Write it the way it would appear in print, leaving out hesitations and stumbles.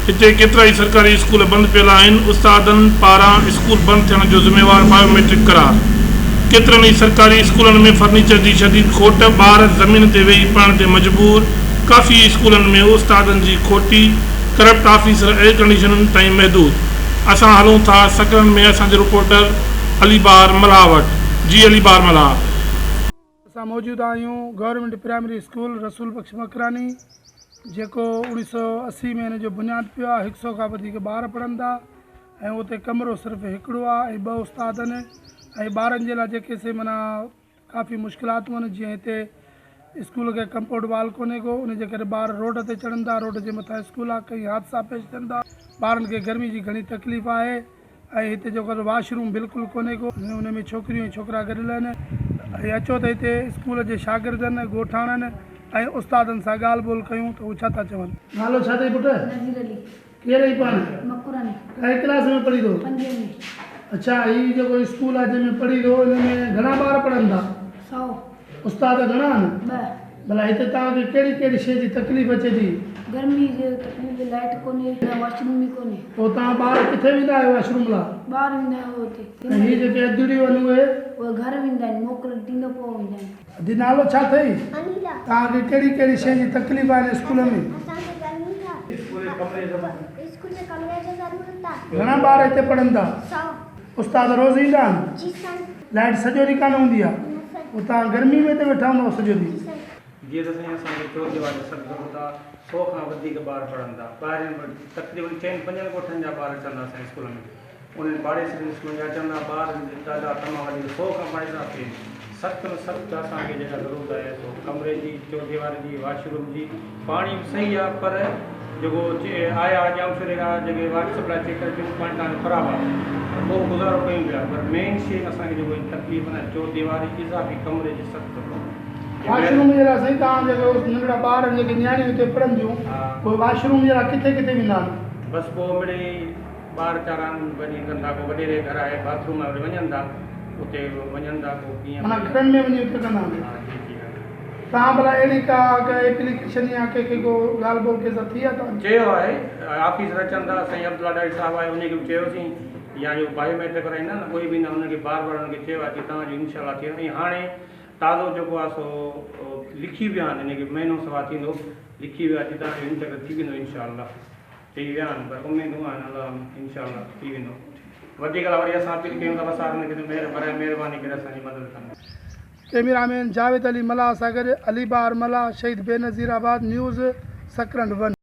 هتي ڪيترائي سرڪاري اسڪول بند پيل آهن، استادن پاران اسڪول بند ٿيڻ جو ذميوار بايوميٽرڪ قرار. ڪيترن ئي سرڪاري اسڪولن ۾ فرنيچر جي شديد کوٽ، ٻار زمين تي ويهي پڙهڻ تي مجبور، ڪافي اسڪولن ۾ استادن جي کوٽي، ڪرپٽ آفيسر ايئرڪنڊيشنن تائين محدود. اسان هلون ٿا سڪرنڊ ۾ اسان جو رپورٽر علي بهار ملاح وٽ. جي علي بهار ملاح. اسان موجود آهيون government primary school Rasool Bakhsh Makrani جيڪو اوڻيهه سئو 80 ۾ ان جو بنياد پيو آهي هڪ سئو کان وڌيڪ ٻار پڙهن ٿا ۽ اتي ڪمرو صرف هڪڙو آهي ۽ ٻه استاد آهن ۽ ٻارن جي لاء جيڪي سي معنيٰ ڪافي مشڪلاتون آهن جيئن هتي اسڪول کي ڪمپائونڊ وال ڪونهي ڪو ان جي ڪري ٻار روڊ تي چڙهن ٿا روڊ جي مٿان اسڪول آهي ڪئين حادثا پيش ٿين ٿا ٻارن کي گرمي جي گهڻي تڪليف آهي ۽ هتي جيڪو واش روم بلڪل ڪونهي ڪو ان ۾ ڇوڪريون ۽ ڇوڪرا گڏيل آهن ۽ اچو ته هتي اسڪول جي شاگردن، ڳوٺاڻن ۽ استادن سان ڳالهه ٻولهه ڪيون ته هو ڇا ٿا چون. نالو ڇا اٿئي پٽ؟ نذير علي. ڪير اهين پاڻ؟ مڪراني. ڪهڙي ڪلاس ۾ پڙهين ٿو؟ پنجين ۾. اڇا هي جيڪو اسڪول آهي جنهن ۾ پڙهين ٿو ان ۾ گهڻا ٻار پڙهن ٿا؟ سئو. استاد گهڻا آهن؟ ٻه. ڀلا هتي توهان کي ڪهڙي ڪهڙي شيء جي تڪليف اچي ٿي؟ گرمي جي تڪليف، لائيٽ ڪونهي ۽ واش روم به ڪونهي. پوء توهان ٻار ڪٿي ويندا آهيو واش روم لاء؟ ٻاهر ويندا آهيون اتي. ۽ هي جيڪي ادڙيون آهن اهي؟ اهي گهر ويندا آهن، موڪل ڏيندو پوء ويندا آهن. ادي نالو ڇا اٿئي؟ انيلا. توهان کي ڪهڙي ڪهڙي شيء جي تڪليف آهي هن اسڪول ۾؟ اسان کي گرمي آهي. اسڪول ۾ ڪمري جو ضرورت آهي. گهڻا ٻار هتي پڙهن ٿا؟ سئو. استاد روز ايندا آهن؟ جي سائين. لائيٽ سڄو ڏينهن ڪانه هوندي آهي؟ نه سائين. پوء توهان گرمي ۾ هتي ويٺا هوندؤ سڄو ڏينهن؟ جي سائين. جيئن ته سائين اسان کي چوديواري سخت ضرورت آ، سئو کان وڌيڪ ٻار پڙهن ٿا، ٻاهرين به تقريبن چئن پنجن ڳوٺن جا ٻار اچن ٿا اسان جي اسڪول ۾، انهن پاڙيسرين اسڪولن جا اچن ٿا، ٻار جي تعداد تمام وڌيڪ سئو کان پاڻ اضافي آهن، سخت ۾ سخت اسان کي جيڪا ضرورت آهي سو ڪمري جي، چوديواري جي، واش روم جي، پاڻي به صحيح آ پر جيڪو آيا ڄامشوري کان جيڪي واٽر سپلاء چيڪ ڪري چيو پاڻي توهان جو خراب آ پر پوء به گذارو ڪيون پيا پر مين شي اسان کي جيڪو تڪليف آ چوديواري اضافي ڪمري جي سخت ضرورت آ. واش روم جي لاء سائين توهان جيڪي ننڍڙا ٻار آهن جيڪي نياڻيون هتي پڙهن ٿيون اهي واش روم جي لاء ڪٿي ڪٿي ويندا آهن؟ بس پوء مڙئي ٻار چاران وڃي ڪن ٿا ڪو وڏيري گهر آهي باٿ روم آهي اتي وڃن ٿا اتي وڃن ٿا پوء ڪيئن معنيٰ گهرن ۾ وڃي اتي ڪندا آهن. ها جي جي ها. توهان ڀلا اهڙي ڪا ڪا ايپليڪيشن يا ڪنهن کي ڪو ڳالهه ٻولهه ڪنهن سان ٿي آهي توهان جي؟ چيو آهي آفيسر اچن ٿا سائين عبدالله ڏاهري صاحب آهي انهي کي به چيوسين يا جو بايو ميٽرڪ وارا ايندا آهن نه اهي به ايندا انهن کي بار بار انهن کي چيو آهي ڪي توهان جو انشاء الله ٿي ويندو ۽ هاڻي تازو جيڪو آهي سو لکي ويا آهن انهي کي مهينو سوا ٿيندو لکي ويا ڪي توهان جو هن چڪر ٿي ويندو انشاء الله. چئي ويا آهن پر اميدون آهن الله انشاء الله ٿي ويندو وڌيڪ لاء وري اسان اپيل ڪيون ٿا بس سارن کي ته مهر براء مهرباني ڪري اسان جي مدد ڪن. ڪئميرا مين جاويد علي ملاح سان گڏ علي بهار ملاح، شهيد بينظير آباد، نيوز، سڪرنڊ ون.